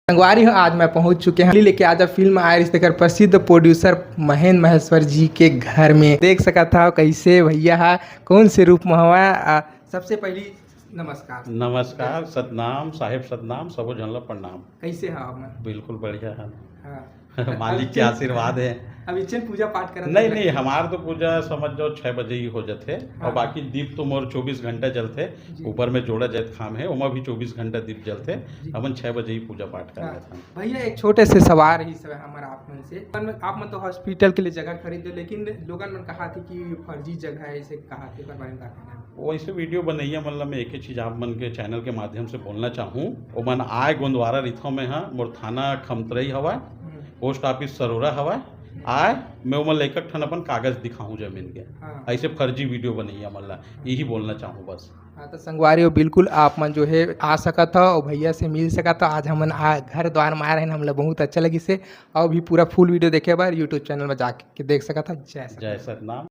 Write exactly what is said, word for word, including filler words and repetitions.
संगवारी हो, आज मैं पहुंच चुके हंव लेके आज फिल्म आए रिहिस तेकर प्रसिद्ध प्रोड्यूसर महेंद्र महेश्वर जी के घर में। देख सकत हव कइसे भैया ह कौन से रूप में हवय। आ, सबसे पहली नमस्कार। नमस्कार, सतनाम, साहेब सतनाम, सबो झन ला प्रणाम। कइसे हव आप मन? बिल्कुल बढ़िया है। हाँ। मालिक के आशीर्वाद है। अब इचन पूजा पाठ करत नहीं, हन। नहीं, हमार तो पूजा समझ जाओ छह बजे ही हो जाथे, और हाँ। बाकी दीप तो मोर चौबीस घंटा जलथे। जी। ऊपर में जोड़ा जैतखाम है, ओमा भी चौबीस घंटा दीप जलथे। जी। हमन छह बजे ही पूजा पाठ कर हाँ। लेथन। भैया, एक छोटे से सवाल रहिस हवय हमर आप मन से। अपन, आप मन तो हॉस्पिटल के लिए जगह खरीदे, लेकिन लोगन मन कहाथे कि फर्जी जगह है, इसे कहाथे, एकर बारे में का कहना है? वैसे वीडियो बनैया मन ला मैं एक ही चीज आप मन के चैनल के माध्यम से बोलना चाहूँ, ओमन आय गोंदवारा रिथव में हा, मोर थाना खमतरई हवय, हम्म। पोस्ट ऑफिस सरोरा हवय, आय मैं ओमन ला एक ठन अपन कागज दिखाहूँ जमीन के। हाँ। ऐसे फर्जी वीडियो बनैया मन ला यही बोलना चाहूँ बस। हाँ, तो संगवारी हो, बिल्कुल आप मन जो है आ सकत हो और भैया से मिल सकत हो। आज हमन आ, घर द्वार में आए रहन, हमला बहुत अच्छा लगिस हे। और भी पूरा फुल वीडियो देखे बर YouTube चैनल में जाके देख सकत हो। जय सतनाम। जय सतनाम।